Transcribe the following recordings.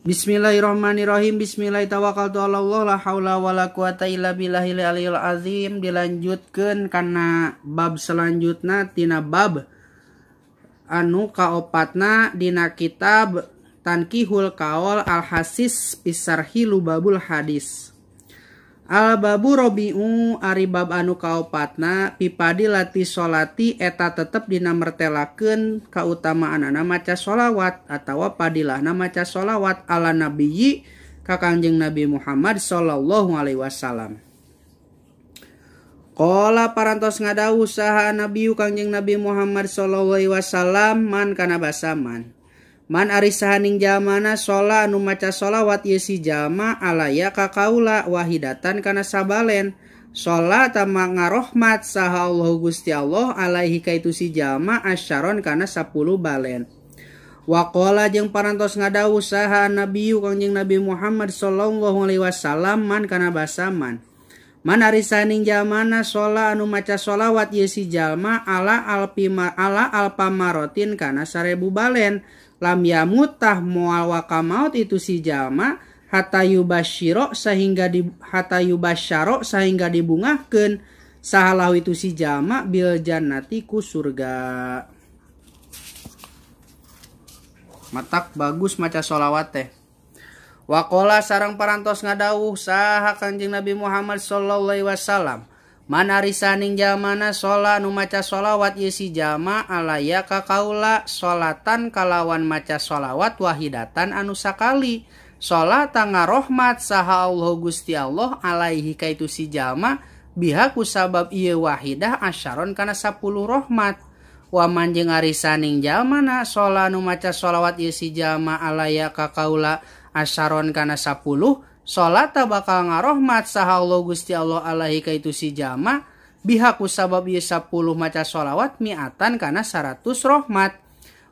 Bismillahirrahmanirrahim. Bismillahirrahmanirrahim. Tawakkaltu ala Allah la haula wala quwata illa billahil aliyil azim. Dilanjutkeun kana bab selanjutna tina bab anu kaopatna dina kitab Tankihul Kaol Al Hasis Pisarhi Lubabul Hadis. Al babu robi'u ari bab anu kaopatna pipadilati sholati eta tetep dina mertelakeun kautamaanana maca sholawat atawa padilahna maca sholawat ala nabiyyi ka Kangjeng Nabi Muhammad sallallahu alaihi wasallam. Qala parantos ngadawuh saha nabiyu Kangjeng Nabi Muhammad sallallahu alaihi wasallam man kana basaman. Man ari sahaning jalmana shola anu maca sholawat ieu si jalma alaya ka kaula wahidatan kana sabalen. Shola tama ngarohmat saha Allah Gusti Allah alaihi ka itu si jalma asyaron kana 10 balen. Waqala jeung parantos ngadawuh saha nabiyu Kangjeng Nabi Muhammad sallallahu alaihi wasallam man kana basaman. Man ari sahaning jalmana shola anu maca sholawat ieu si jalma ala alpima ala alpamarotin kana 1000 balen. Lam yamut tah moal wakamaut itu si jalma hatta yubasyiro sehingga di hatta yubasyaro sehingga dibungahkeun sahalahu itu si jalma bil jannati ku surga. Matak bagus maca sholawat teh. Waqala sareng parantos ngadawuh saha Kangjeng Nabi Muhammad sallallahu alaihi wasallam man ari saning jalmana shola nu maca sholawat ieu si jalma alaya ka kaula sholatan kalawan maca sholawat wahidatan anu sakali. Sholat ngarohmat saha Allah Gusti Allah alaihi ka itu si jalma biha ku sabab ieu wahidah asyaron kana 10 rahmat. Wa man jeung ari saning jalmana shola nu maca sholawat ieu si jalma alaya ka kaula asyaron kana 10 salata bakal ngarohmat saha Allah Gusti Allah alaihi ka itu si jalma bihaku sabab ieu 10 maca sholawat mi'atan kana 100 rahmat.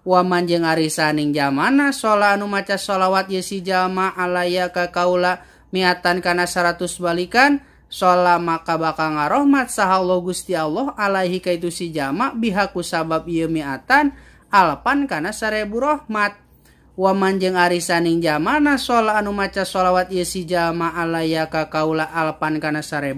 Wa man jeung ari saning jalmana shola anu maca sholawat ieu si jalma alaya ka kaula mi'atan kana 100 balikan shola maka bakal ngarohmat saha Allah Gusti Allah alaihi ka itu si jalma bihaku sabab ieu mi'atan alpan kana 1000 rahmat. Wa man jeung ari saning jalmana shola anu maca sholawat ieu si jalma alaya ka kaula alpan kana 1000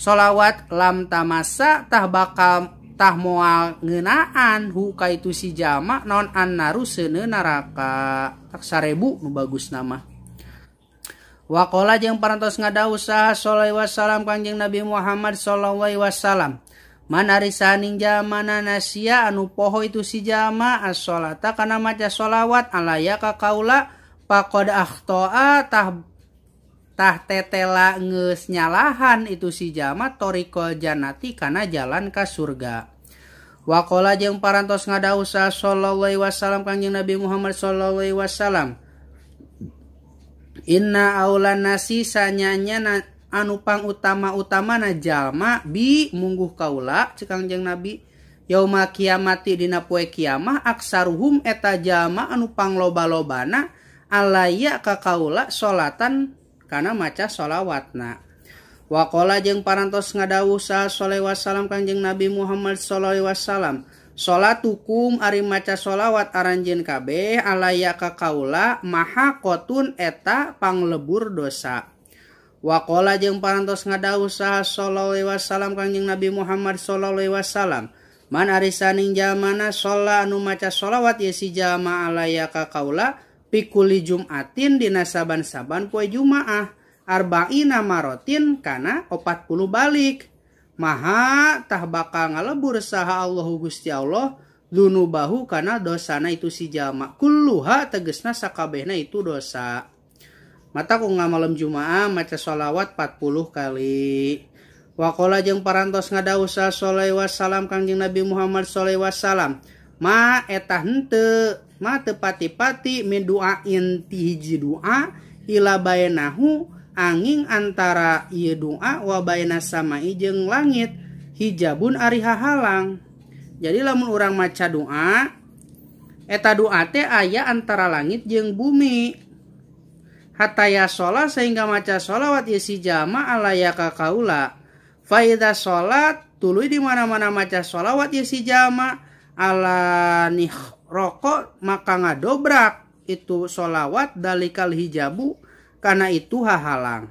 sholawat lam tamasa tah bakal tah moal ngeunaan hu ka itu si jalma naon annaru seuneu neraka. Tak 1000 nu bagus nama. Waqala jeung parantos ngadawuh saha sallallahu alaihi wasallam Kangjeng Nabi Muhammad sallallahu alaihi wasallam man ari saning jalmana nasia anu poho itu si jalma as-sholata kana maca sholawat alaya ka kaula faqad akhtoa tah tetela geus nyalahan itu si jalma thariqal jannati kana jalan ka surga. Waqala jeung parantos ngadawuh sallallahu alaihi wasallam Kangjeng Nabi Muhammad sallallahu alaihi wasallam inna aulan nasi sanyanya anu pang utama-utamana jalma bi mungguh kaula cek Kangjeng Nabi yauma kiamati dina poe kiamah aksaruhum eta jalma anu pangloba-lobana alaya ka kaula sholatan kana maca sholawatna. Waqala jeung parantos ngadawuh saha sallallahu alaihi wasallam Kangjeng Nabi Muhammad sallallahu alaihi wasallam sholatukum ari maca sholawat aranjeun kabeh alaya ka kaula maha qotun eta panglebur dosa. Waqala jeung parantos ngadawuh saha sallallahu alaihi wasallam Kangjeng Nabi Muhammad sallallahu alaihi wasallam man ari saning jalmana shola anu maca sholawat ieu si jalma alaya ka kaula pikuli jumatin dina saban-saban poe jumaah arba'ina marotin kana 40 balik maha tah bakal ngalebur saha Allahu Gusti Allah dzunubahu kana dosana itu si jalma kulluha tegesna sakabehna itu dosa. Mata ku ngamalem Jumaah maca sholawat 40 kali. Waqala jeung parantos ngadawuh sallallahu alaihi wasallam Kangjeng Nabi Muhammad sallallahu alaihi wasallam ma eta henteu ma teu pati-pati min du'ain ti hiji doa ila bainahu angin antara ieu doa wa bainas samai jeung langit hijabun ari hahalang. Jadi lamun urang maca doa eta doa teh aya antara langit jeung bumi. Hataya sholat sehingga maca sholawat ieu si jalma alaya ka kaula. Faida sholat tuluy di mana-mana maca sholawat ieu si jalma ala nih rokok maka ngadobrak itu sholawat dalikal hijabu kana itu hahalang.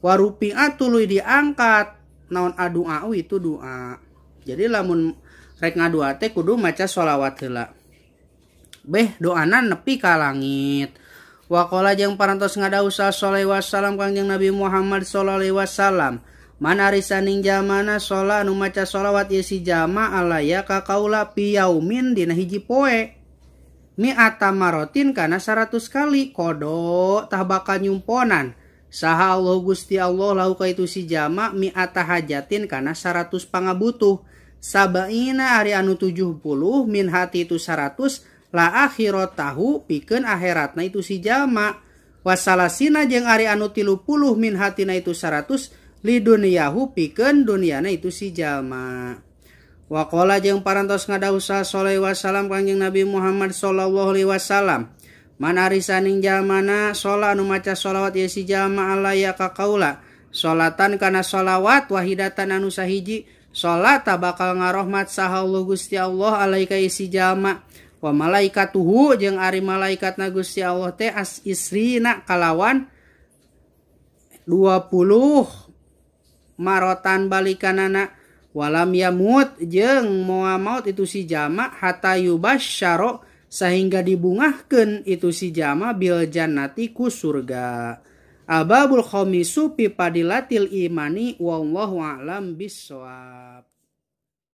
Warupi'a tuluy diangkat naon adu'a itu doa. Jadi lamun rek ngadua teh kudu maca sholawat heula. Beh doana nepi ka langit. Waqala jeung parantos ngadawuh sallallahu alaihi wasallam Kangjeng Nabi Muhammad sallallahu alaihi wasallam, man arisaning jamana sholat nu maca sholawat ieu si jama alaya ka kaula pi yaumin dina hiji poe mi'ata marotin kana 100 kali kodo tah bakal nyumponan saha Allah Gusti Allah lahu ka itu si jama mi'ata hajatin kana 100 pangabutuh sabaina ari anu 70 min hati itu 100 la akhiratahu pikeun akhiratna itu si jama wasalasina jeung ari anu 30 min hatina itu 100 li dunyahu pikeun dunyana itu si jalma. Waqala jeung parantos ngadawuh sallallahu alaihi wasallam Kangjeng Nabi Muhammad sallallahu alaihi wasallam, man arisaning jalmana sholat anu maca sholawat ieu si jalma alaya ka kaula sholatan kana sholawat wahidatan anu sahiji sholat bakal ngarohmat saha Allah Gusti Allah alaika ieu si jalma wa malaikatuhu jeung ari malaikatna Gusti Allah teh as isrina kalawan 20 marotan balikanana walam yamut jeung moa maut itu si jama hatta yubasyaro sehingga dibungahkeun itu si jama bil jannati ku surga. Ababul khamisu fi fadilatil imani wallahu a'lam bissawab.